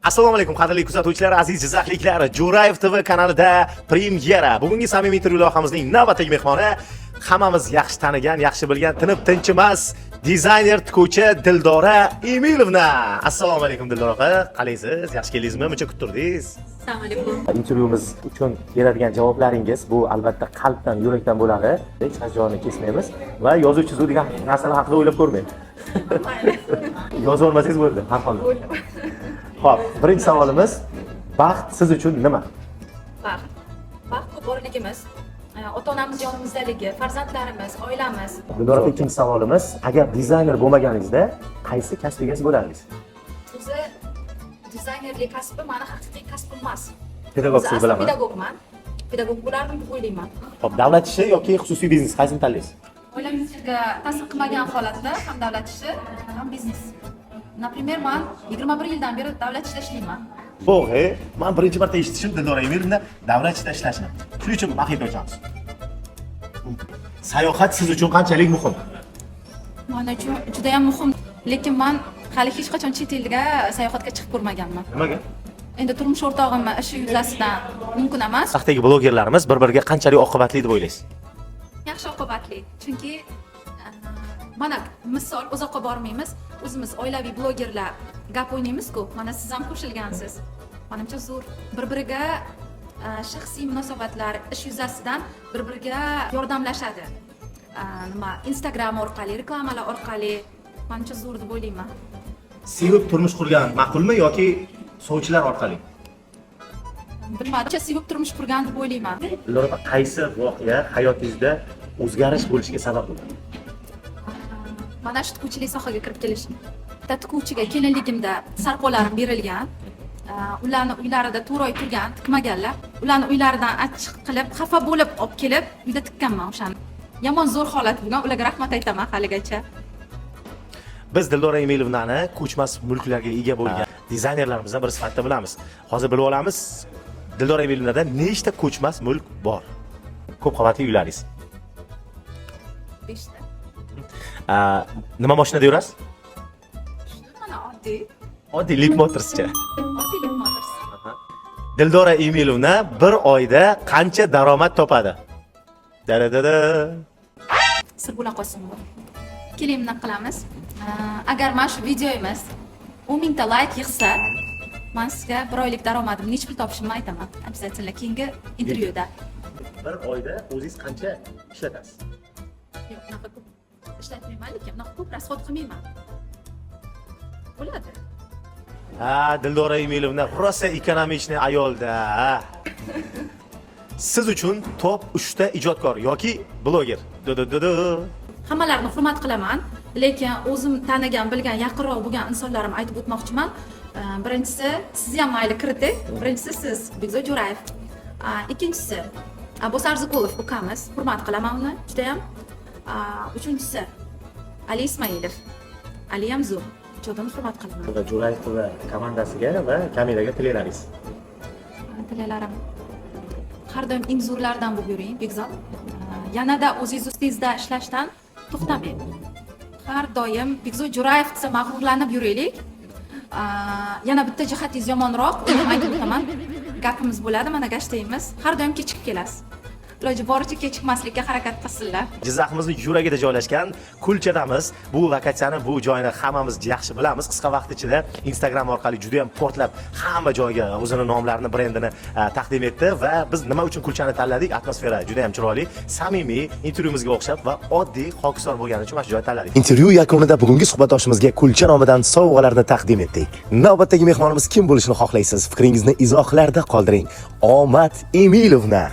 Assalomu alaykum, qadrli kuzatuvchilar, aziz jizzaxliklar. Jo'rayev TV kanalida premyera. Bugungi samimiy intervyu loyihamizning navbatdagi mehmoni hammamiz yaxshi tanigan, yaxshi bilgan, tinib tinchimas dizayner, tikuvchi Dildora Emilovna. Assalomu alaykum, Dildora opa. Qalaysiz? Yaxshi keldingizmi? Muncha kuttirdingiz. Assalomu alaykum. Intervyumiz uchun beradigan javoblaringiz bu albatta qalbdan, yurakdan bo'ladi. Hech qaysi joyini kesmaymiz va yozuv chizuv degan narsalar haqida o'ylab ko'rmang. Yozib olmasangiz bo'ldi, har holda. Xo'p, birinchi savolimiz: baxt siz uchun nima? Baxt. Baxt bu borligimiz, ota-onamiz yonimizdaligi, farzandlarimiz, oilamiz. Dildora opa, ikkinchi savolimiz: agar dizayner bo'lmaganingizda qaysi kasb egasi bo'lardingiz? O'zi dizaynerlik kasbi mani haqiqiy kasbim emas. Pedagogsiz, O'zi asli bilaman. Pedagogman. Pedagog bo'lardim deb o'ylayman. Xo'p, davlat ishi yoki xususiy biznes, qaysini tanlaysiz? Oilamizga ta'sir qilmagan holatda ham davlat ishi, ham biznes. Например, man 21 yildan beri davlat ishida ishlayman. Yo'q, he, man birinchi marta eshitishim Dildora Emilovna davlat ishida ishlashini. Shuning uchun maxit ochamiz. Sayohat siz uchun qanchalik muhim? Man uchun juda ham muhim, lekin man hali hech qachon chet elga sayohatga chiqib ko'rmaganman. Nimaga? Endi turmush o'rtog'im ishi yuzasidan mumkin emas. Jizzaxdagi blogerlarimiz bir-biriga qanchalik oqibatli deb o'ylaysiz? Yaxshi oqibatli, chunki mana misol, uzoqqa bormaymiz, o'zimiz oilaviy blogerlar gap o'ynaymizku, mana siz ham qo'shilgansiz. Manimcha, zo'r, bir biriga shaxsiy munosabatlar, ish yuzasidan bir biriga yordamlashadi. Nima, Instagram orqali, reklamalar orqali, manimcha, zo'r deb o'ylayman. Sevib turmush qurgan ma'qulmi yoki sovchilar orqali? Bilmadim, sevib turmush qurgan deb o'ylayman. Dildora opa, qaysi voqea hayotingizda o'zgarish bo'lishiga sabab bo'ldi? Mana shu tikuvchilik sohaga kirib kelishim. Bitta tikuvchiga kelinligimda sarpolarim berilgan. Ularni uylarida 4 oy turgan, tikmaganlar. Ularni uylaridan achchiq qilib, xafa bo'lib olib kelib, uyda tikkanman o'shani. Yomon zo'r holat bo'lgan, ularga rahmat aytaman haligacha. Biz Dildora Emilovnani ko'chmas mulklarga ega bo'lgan dizaynerlarimizdan biri sifatida bilamiz. Hozir bilib olamiz, Dildora Emilovnada nechta ko'chmas mulk bor? Ko'p qavatli uylaringiz. Beshta. Nima mashinada yurasiz? Mana, oddiy. Oddiy Leapmotorscha. Oddiy Leapmotors. Dildora Emilovna bir oyda qancha daromad topadi? Da-da-da-da. Sir bo'la qolsin bu. Keling, bunaqa qilamiz. Agar mana shu videomiz 10 mingta layk yig'sa, man sizga bir oylik daromadim necha pul topishimni aytaman. Обязательно keyingi intervyuda. Bir oyda o'zingiz qancha ishlatasiz? Yo'q, unaqa ko'p ishlatmayman, lekin unaqa ko'p расход qilmayman. Bo'ladi. Ha, Dildora Emilovna rosa экономичный ayolda. Siz uchun top 3 ta ijodkor yoki bloger. Du-du-du-du. Hammalarini hurmat qilaman, lekin o'zim tanigan, bilgan, yaqinroq bo'lgan insonlarimni aytib o'tmoqchiman. Birinchisi, sizni ham mayli kiriting. Birinchisi siz, Bekzod Jo'rayev. Ikkinchisi Abbos Arziqulov ukamiz, hurmat qilaman uni judayam. Uchinchisi Ali Ismoilov. Ali ham zo'r. Ijodini hurmat qilaman. Va Jo'rayev TV komandasiga va kameraga tilaklaringiz. Tilaklarim, har doim eng zo'rlardan bo'lib yuring, Bekzod. Yanada o'zingiz ustingizda ishlashdan to'xtamang. Har doim Bekzod Jo'rayev desa mag'rurlanib yuraylik. Yana bitta jihatingiz yomonroq, uni ham aytib o'taman. Gapimiz bo'ladi, mana gashtaymiz. Har doim kechikib kelasiz. Iloji boricha kechikmaslikka harakat qilsinlar. Jizzaximizni yuragida joylashgan Kulchadamiz. Bu lokatsiyani, bu joyni hammamiz yaxshi bilamiz. Qisqa vaqt ichida Instagram orqali juda ham portlab, hamma joyga o'zini nomlarini, brendini taqdim etdi va biz nima uchun Kulchani tanladik? Atmosfera juda ham chiroyli, samimiy, intervyumizga o'xshab va oddiy, xokisor bo'lgani uchun mana shu joyni tanladik. Intervyu yakunida bugungi suhbatdoshimizga Kulcha nomidan sovg'alarni taqdim etdik. Navbatdagi mehmonimiz kim bo'lishini xohlaysiz? Fikringizni izohlarda qoldiring. Omad, Emilovna.